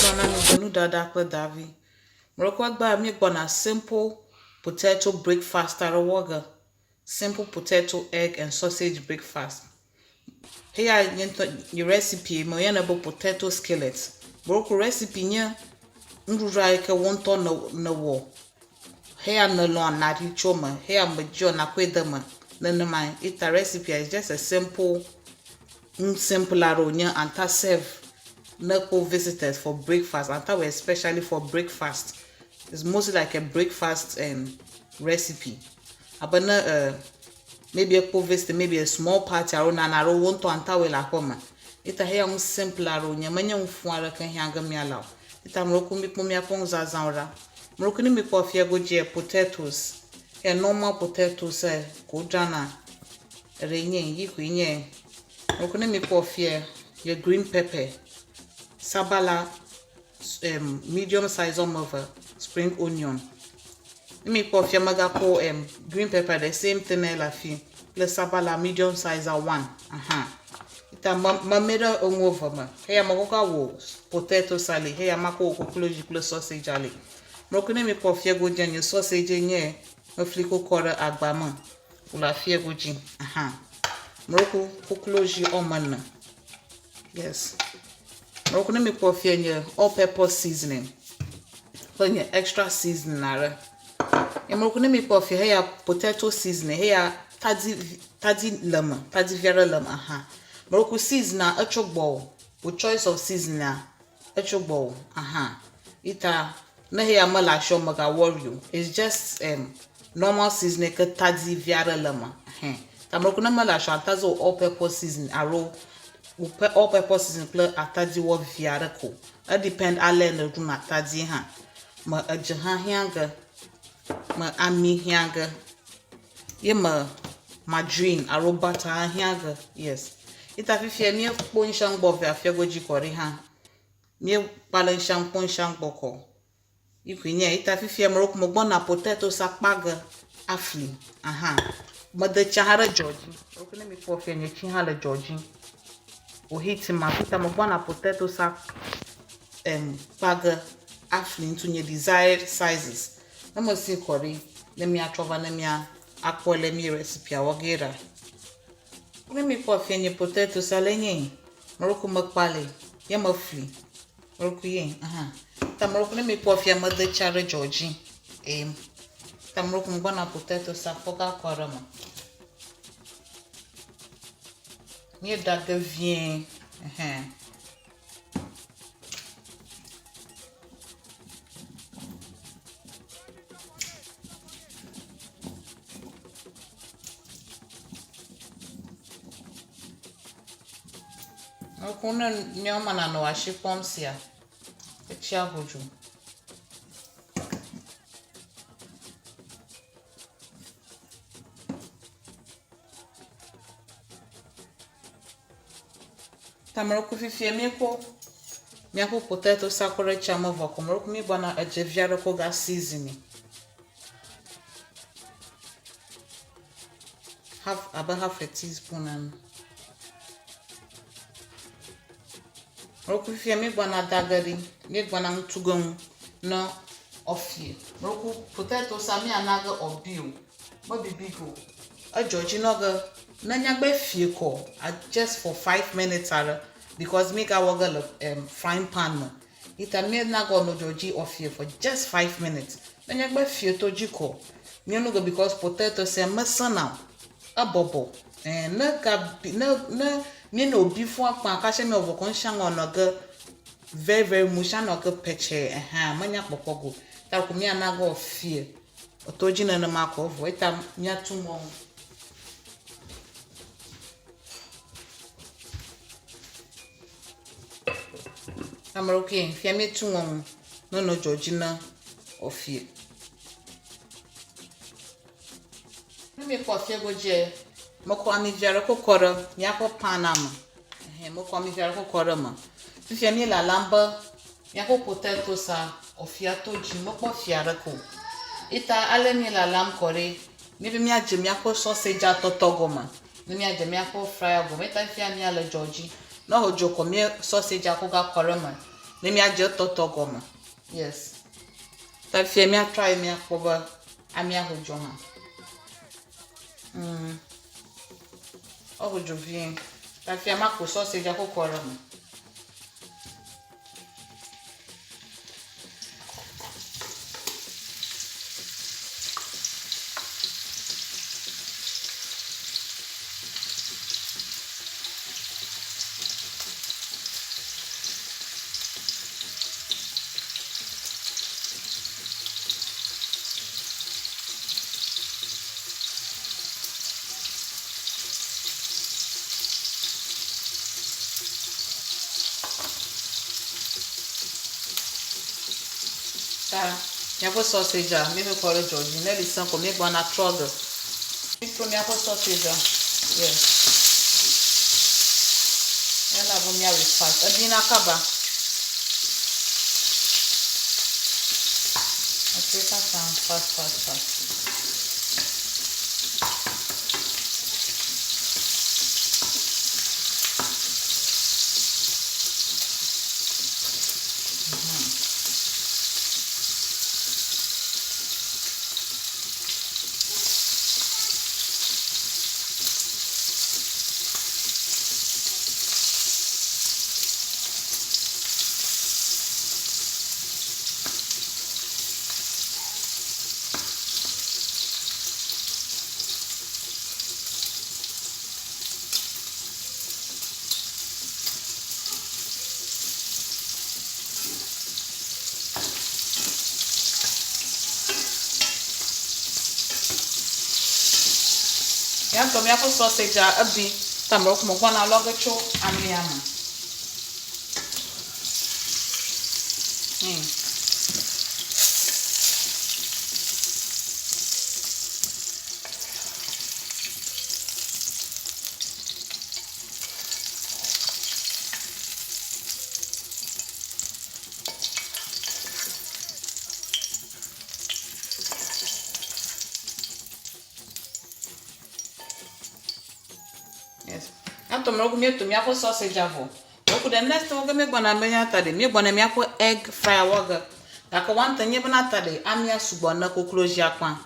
Míezɔ na mi be nuɖaɖa kple davi. Mlɔkɔ egbea míegbɔna simple potato breakfast aɖe wɔ ge. Simple potato, egg and sausage breakfast. Eya nye ŋutɔ nye recipe meyɔnɛ be potato skillet. Mlɔkɔ recipe nye nuɖuɖu yi ke wò ŋutɔ nèwɔ heya nèlɔ̃a nàɖi tso eme, heya mèdziɔ nàkɔe de eme nenemae. Ita recipe is just a simple Nu simple aɖe wònye anta serve ne ekpɔ visitors for breakfast anta wɔ especially for breakfast it's mostly like a breakfast um, recipe abe ne uh, maybe ekpɔ visit maybe a small party alo nane alo wo ŋutɔ anta wɔe le aƒe me ita heya nu simple aɖe wònye menye nu fũ aɖeke hiã ge míala o ita mlɔku mikpɔ míaƒe nuzazãwo ɖa mlɔku ne mikpɔ afia godzia potatoes ya normal potatoes eh, ko wodzrana Eɖe nye yi koe nye ŋku ne mikpɔ fia ye green pepper, sabala um, medium size wɔme eve, spring onion. Ne mikpɔ fia megakɔ um, green pepper the same thing le afi kple sabala medium size one. Aha. Ita meme ɖe eŋu eve me. Eya mekɔkɔ awɔ potato salad, eya makɔ wɔ koklozi kple sausage ali. Mɔku ne mikpɔ fia godzi nye sausage nye mefli kokɔ ɖe agba me. Wòle afia godzi. Aha. Mlɔku koklozi wɔme ene. Yes. Mlɔku ne mikpɔ fia nye all purpose seasoning kple nye extra seasoning aɖe. Ye mlɔku ne mikpɔ fia heya potato seasoning heya tadi tadi le me tadi vi aɖe le eme. Aha. Mlɔku seasoning etso gbɔwò. Wò choice of seasoning etso gbɔwò. Aha. Ita Ne heya mele asiwò mega worry o. It's just um, normal seasoning ke tadi vi aɖe le eme. Hɛn. Tameɖoko ne mele asiwò atadi wò all purpose seasoning alo wò all purpose seasoning kple atadi wɔ vi aɖe ko. E depend ale nèɖuna atadie hã. Me edze hã hiã ge. Me ami hiã ge. Ye me margarine alo butter hã hiã ge. Yes. Ita fifia míekpɔ ŋshiaŋu gbɔ vɛ afia godzi kɔ ɖi hã. Míekpa le ŋshiaŋ kpɔ ŋshiaŋ gbɔ kɔ. Yi koe nye ita fifia meɖo megbɔna potatoes akpa ge afli. Aha. Mede tsia hã ɖe dzɔ dzi. Meɖo ne mikpɔ fia nye tsi hã le dzɔ dzi. Wo heat ma ita megbɔna potatoes em kpa ge afli into nye desired sizes. Ne mesi kɔ ɖi ne miatrɔ va ne mia akpɔe le mi recipe wɔ ge ɖa. Ne mikpɔ fia nye potatoes ale nye Mlɔku mekpa li ye mefli. Mlɔku ye aha. Ta mlɔku ne mikpɔ fia mede tsia ɖe dzɔ dzi. Eye ta mlɔku megbɔna potatoes akpɔ ge akɔ ɖe eme. Míeɖa ge vie. Ɛhɛn. Nuku ne míawo me nanɔ asi kpɔm sia, etsia ʋudu. Tameɖoku fifia míekɔ míaƒe potatoes kɔ ɖe tsia me vɔ ko meɖoku míegbɔna edze vi aɖe kɔ ga seasoning. Half abe half a teaspoon ene. Meɖoku fifia míegbɔna da ge ɖi, míegbɔna nu tu ge ŋu ne ɔfie. Meɖoku potatoes míana ge ɔbi o, mebibi ge o. Edzɔ dzi nɔ ge ne nyagbe fie kɔ just for 5 minutes aɖe because míegawɔ ge le frying pan me. Ita míena ge wòanɔ dzo dzi ɔfie for just 5 minutes. Ne nyagbe fie to dzi kɔ míenu ge because potato sia mesẽna o, ebɔbɔ. Ɛɛ ne ga bi ne ne míene wòbi fũ akpa kashe míewɔ vɔ kɔ ŋshia ŋu wòanɔ ge very very mush anɔ ge pɛtsɛ ɛhɛn menya kpɔkpɔ go. Ta ko míana ge wòafie eto dzi nenema ko evɔ eta míatu mɔ ŋu. Ame ɖewo ke fia míetu mɔ ŋu ne nɔ dzɔ dzi na wòafie. Ne míekpɔ afia godzie, mekɔ ami vi aɖe kɔ kɔ ɖe míaƒe pana me. Ɛhɛn, mekɔ ami vi aɖe kɔ kɔ ɖe eme. Fifia míele lalam be míaƒe potatoes wòafia to dzi. Mekpɔ fia aɖeke o. Ita ale míele lalam kɔ ɖi, míebe míadze míaƒe sausage tɔtɔ gɔme. Ne míadze míaƒe fryer gɔme. Eta fifia míale dzɔ dzi. Ne exɔ dzo kɔ mía sausage kɔ gakɔ ɖe eme. Ne míadze etɔtɔ gɔme. Yes. Ta fifia míatry míakpɔ be amia ho dzo hã. Eho dzo vie. Ta fifia maku sausage kɔ kɔ ɖe eme. Ta míaƒe sausage-a míekɔ kɔ ɖe dzo dzi. Ne eli sẽ ko míegbɔna trɔ ge. Mítrɔ míaƒe sausage-a. Yes. Míana be míawɔe fast. Ebina kaba. Etrɔe katã fast fast fast. Míatɔ míaƒe sausage-a ebi ta megbɔna lɔ ge tso amia me. Yes. Míatɔ mlɔku míeto míaƒe sausage vɔ. Mlɔku the next thing ke míegbɔna be míata ɖe, míegbɔna míaƒe egg fry wɔ ge. Gake one thing nye bena ta ɖe amia sugbɔ ne koklozia kpã.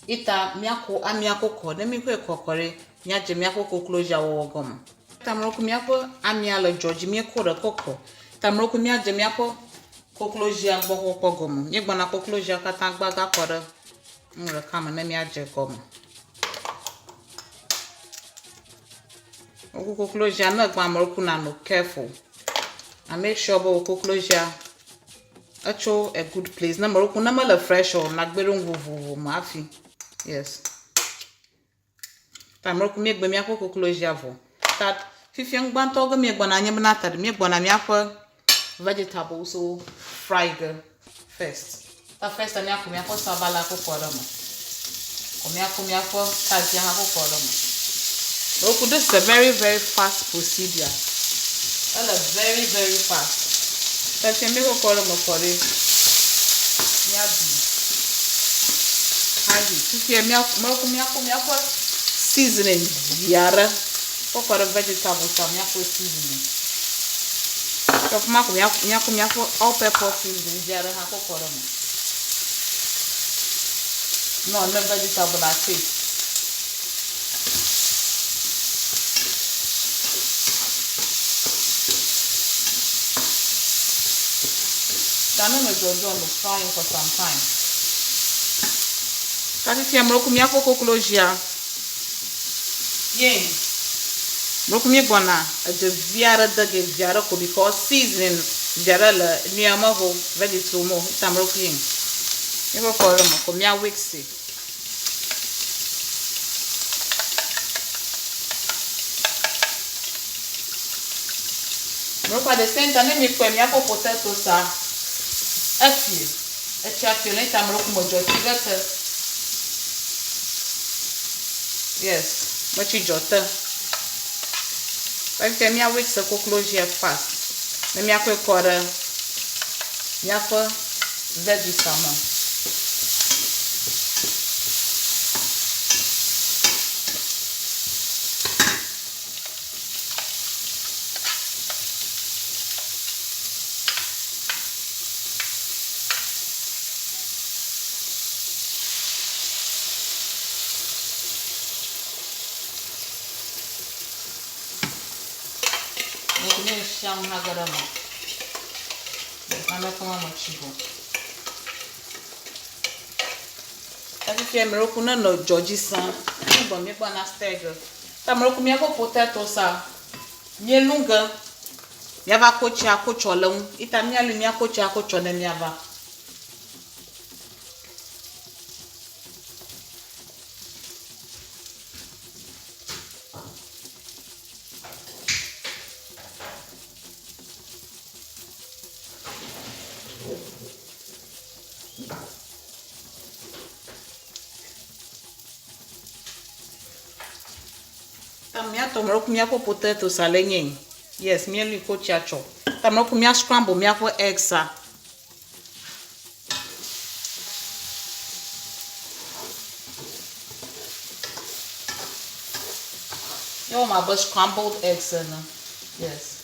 Ita míako amia kɔkɔ. Ne míkɔe kɔkɔ ɖe, míadze míaƒe koklozia wɔwɔ gɔme. Ta mlɔku míaƒe amia le dzɔ dzi míekɔ ɖe kɔkɔ. Ta mlɔku míadze míaƒe koklozia gbɔ kpɔkpɔ gɔme. Míegbɔna koklozia katã gba gakɔ ɖe nu ɖeka me ne míadze gɔme. Woku koklozia ne gbã mlɔku nanɔ careful. And make sure be wo koklozia etso a good place. Ne mlɔku ne mele fresh o, nagbe ɖe nu vovovo me hafi. Yes. Ta mlɔku míegbe míaƒe koklozia vɔ. Ta fifia nu gbãtɔ ge míegbɔna nye bena ta ɖe míegbɔna míaƒe vegetables wo fry ge first. Ta first míaku míaƒe sabala kɔkɔ ɖe eme. Ko míaku míaƒe tadzia hã kɔkɔ ɖe eme. Mlɔku this is a very very fast procedure. Ele very very fast. Ta fifia míekɔkɔ ɖe eme kɔ ɖe míaɖu hafi. Fifia mlɔku míaku míaƒe seasoning vi aɖe kɔkɔ ɖe vegetables a míaƒe seasoning. Tɔ fi ma ko míaku míaƒe all pepper seasoning vi aɖe hã kɔkɔ ɖe eme. No, ne vegetable la taste. Ta ne me dzɔdzɔ no frying for some time. Ta fifia mlɔku míaƒe koklozia. Ye. Mlɔku míegbɔna edze vi aɖe de ge vi aɖe ko because seasoning vi aɖe le nua me ho vegetable me ho. Ta mlɔku ye. Míekɔ kɔ ɖe eme ko mía mix. Mlɔku at the same time ne míekpɔe míaƒe potatoes a efie. Etsia fie ne ta mlɔku me dzɔ tsi ɖe te. Yes, metsi dzɔ te. Fifia mía mix koklozia fast. Ne míakɔe kɔ ɖe míaƒe veggies me. tsia ŋu hã ge ɖe eme. Naneke ma metsi o. Efifia mlɔku ne nɔ dzɔ dzi sã. Ne gbɔ míegbɔna stir ge. Ta mlɔku míaƒe potatoes a míelũ ge. Míava ko tsia ko tsɔ le ŋu. Ita míalui míako tsia ko tsɔ ne míava. Ta míatɔ mlɔku míaƒe potatoes ale nye. Yes, míelui ko tsia tsɔ. Ta mlɔku mía scramble míaƒe eggs a. Míewɔm abe scrambled eggs ene. Yes.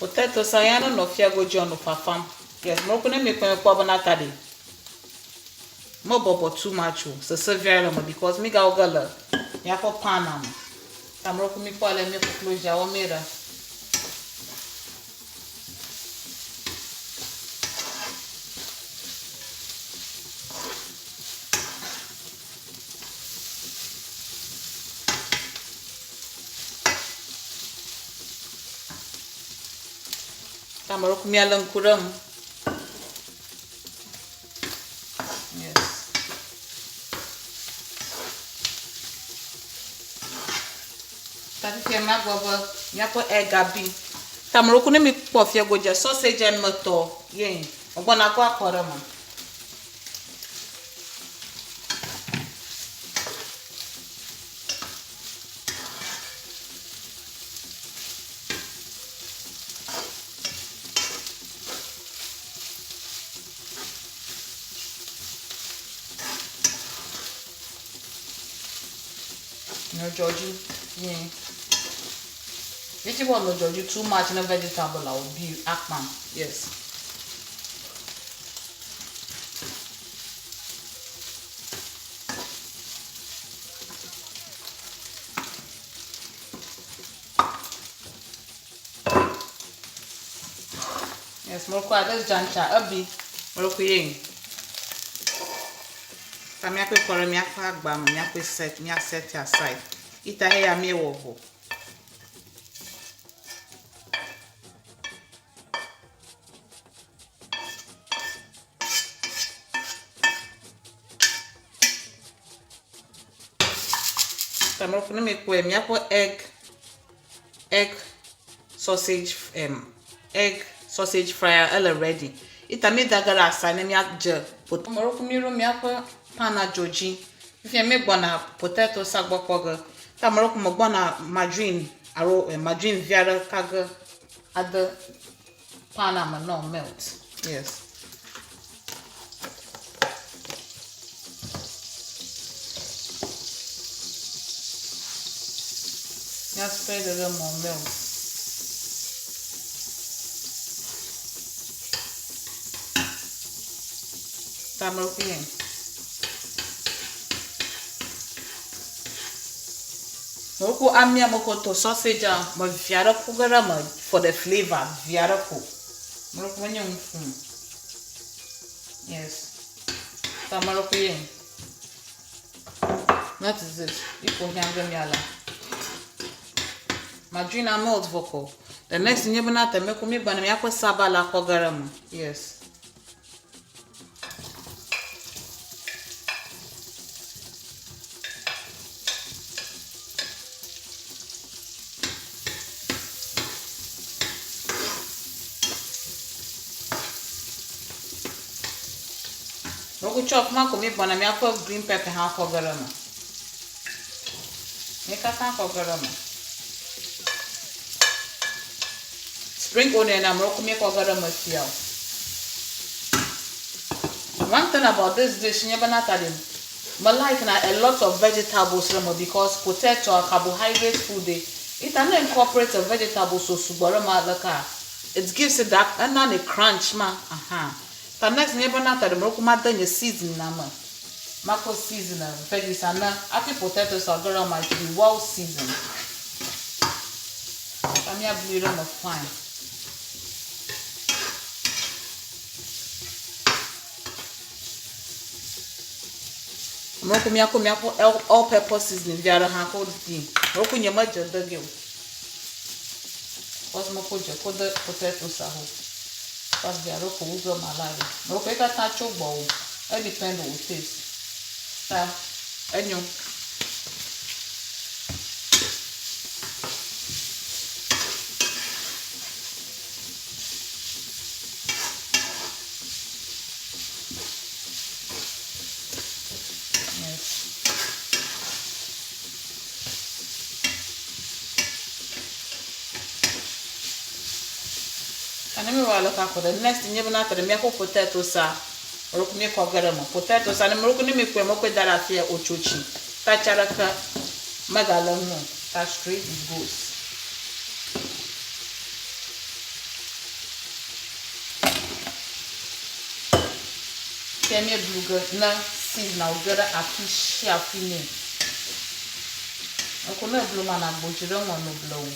Potato sa ya ne nɔ fia godzi nɔ fafam. Yes, mɔku ne mi kpɔe kpɔ bena ta ɖe. Me bɔbɔ too much o. Sese vi aɖe le me because mi gawo ge le míaƒe pan me. Ta mɔku mi kpɔ ale mi kokloziawo mi ɖe. Ta mɔku míalé ŋku ɖe ŋu. Yes. Ta fifia míagblɔ be míaƒe egg abi. Ta mɔku ne mi kpɔ fia godza sausage me tɔ ye megbɔna kɔ akɔ ɖe eme. Nɔ dzɔ dzi ye. Vegetable nɔ dzɔ dzi too much ne vegetable la wobi akpam. Yes. Yes, mɔlɔkɔ at this juncture ebi mɔlɔkɔ ye. Ta míaƒe kɔ ɖe míaƒe agba me, míaƒe set, mía set aside. Ita heya míewɔ vɔ. Ta mɔlɔkɔ ne miekpɔe míaƒe egg egg sausage egg sausage fryer ele ready. Ita míeda ge ɖe asa ne míadze pot. Mɔlɔkɔ míɖo míaƒe pan dzo dzi. Fifia míegbɔna potato sa gbɔ kpɔ ge. Ta mɔlɔkɔ megbɔna margarine alo margarine vi aɖe ka ge ade pan me nɔ melt. Yes. Mía spread ɖe eme melt. Ta mɔlɔkɔ ye. Mɔlɔkɔ amia mekɔ tɔ sausage a me vi aɖe ku ge ɖe eme for the flavour vi aɖe ko. Mɔlɔkɔ menye nu fũ. Yes. Ta mɔlɔkɔ ye. That is it. Iko hiã ge míala. Margarine melt vɔ kɔ. The next nye bena teme ko míegbɔna míaƒe sabala kɔ ge ɖe eme. Yes. Mɔlɔkɔ tsɔ afi ma ko míegbɔna míaƒe green pepper hã kɔ ge ɖe eme. Mí katã kɔ ge ɖe eme. Spring onion na mɔlɔkɔ míekɔ ge ɖe eme fia o. One thing about this dish nye bena ta ɖe Me like na a lot of vegetables ɖe me because potato carbohydrate food e. Ita ne incorporate vegetables o sugbɔ ɖe me aleka, it gives it that ena ne crunch ma aha. Ta next nye bena ta ɖe me ma de nye season na me. Makɔ season veggies ne hafi potatoes a ge ɖe eme it will be well seasoned. Ta míablui ɖe me fine. Mɔku míakɔ míaƒe all pepper seasoning vi aɖe hã kɔ ɖi. Mɔku nye medze de ge o. Because mekɔ dze kɔ de potatoes ho. Because vi aɖe ko wu ge mala ɖe. Mɔku ye katã tso gbɔwò. E depend wò taste. Ta enyo. Yes. Ane mi wɔ aleka ko the next nye bena te ɖe míaƒe potatoes a meɖo míekɔ ge ɖe eme. Potatoes a ne meɖo ne mikpɔe mekɔe da ɖe afia wotso tsi. Tatsi aɖeke megale eŋu o. Ta straight it goes. Ke míeblu ge ne season wòge ɖe afi sia afi nɛ. Eko ne eblu ma na gbodzi ɖe ŋɔ no blewu.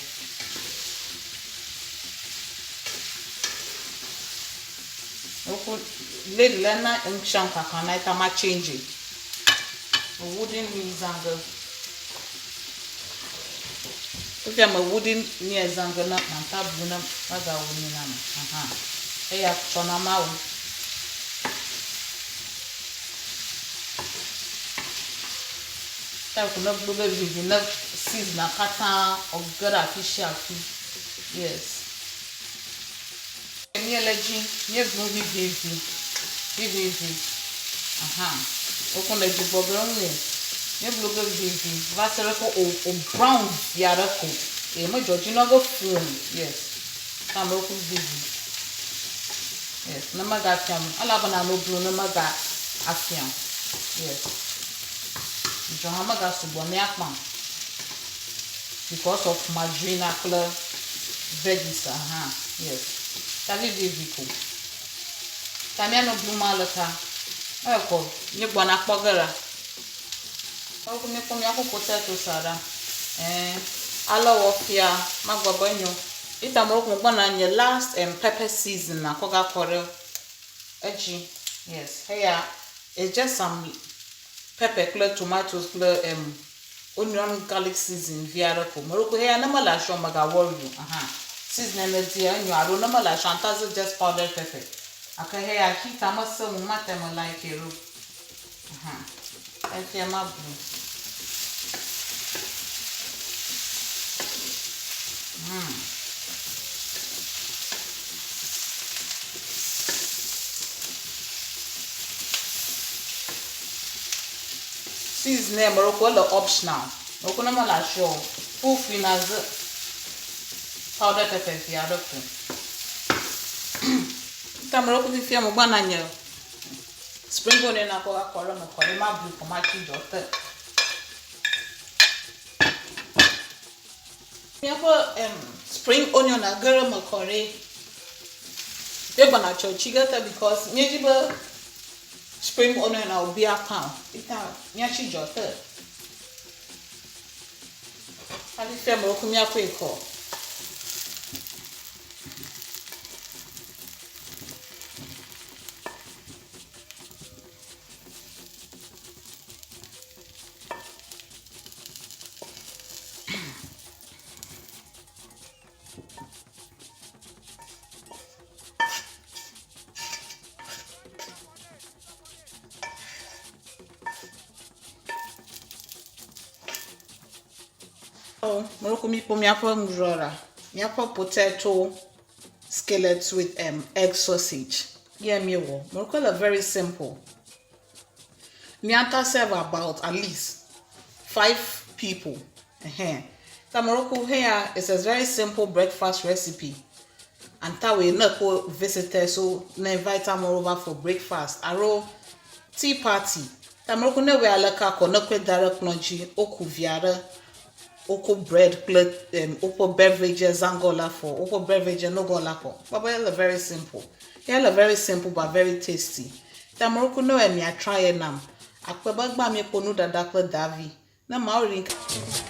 Eko lady le na ŋtsam kaka na eta ma change. Wooden mi zange. Fifia me wooden mi zange na manta bu na magawu ni na me. Aha. Eya tsɔna mawu. Ta ko ne blu be vivi ne season katã ɔge ɖe afi sia afi. Yes. Míele dzi, míeɖu vivivi, vivivi. Aha, wokɔ le dzigbɔ ge ŋu. Míeblu ge vivivi va se ɖe ke o o brown vi aɖe ko. Eye medzɔ dzi na ge fuu o. Yes. Ta amewo ku vivi. Yes. Ne megafiam elabena no blu ne mega afiam. Yes. Dzɔ hã megasugbɔ míakpam because of margarine kple veggies hã. Yes. Ta vivivi ko. Ta míanɔ blum aleka. Ekɔ míegbɔna kpɔ ge ɖa. Ekɔ míekpɔ míaƒe potatoes ɖa. Ɛɛ ale wɔ fia magblɔ be enyo. Ita me wokɔ gbɔna nye last pepper season akɔ gakɔ ɖe edzi. Yes. Eya it's just some pepper kple tomatoes kple onion garlic season vi aɖe ko. Meɖo heya ne mele asiwò mega worry o. Aha. Season ne dia enyo alo ne mele asiwò antazi just powdered pepper. Ake heya heat ame se ŋu mate me like ɖo. Aha. Efia ma blu. Season ne meɖo ele optional. Meɖo ne mele asiwò o. Feel free na ze powdered pepper vi aɖe ko. Ta meɖo fifia megbɔna nye spring onion akɔ akɔ ɖe eme kɔ ɖe ma blu kɔ ma tsi dzɔ te. Míaƒe spring onion age ɖe eme kɔ ɖe. Míegbɔna tsɔ tsi ge te because míedzi be spring onion wòbia kã o. Ita míatsi dzɔ te. Hafi fia meɖo míakɔe kɔ. Meɖo míkpɔ míaƒe nuɖuɖua ɖa. Míaƒe potato skillet with egg sausage. Yeah, míewɔ. Meɖo le very simple. Míata serve about at least 5 people. Ta meɖo here is a very simple breakfast recipe. And ta we ne ko visitors so ne invite am over for breakfast. Aro tea party. Ta mlɔku ne wɔe aleke akɔ ne kɔe da ɖe kplɔ dzi, woku via ɖe woko bread kple woƒe beverage zangɔ la fɔ, woƒe beverage nogɔ la kɔ. Kpɔ be ele very simple. Ele very simple but very tasty. Ta mlɔku ne wɔe mia try nam. Akpe be gbã miekpɔ nuɖaɖa kple Davi. Ne Mawu ri.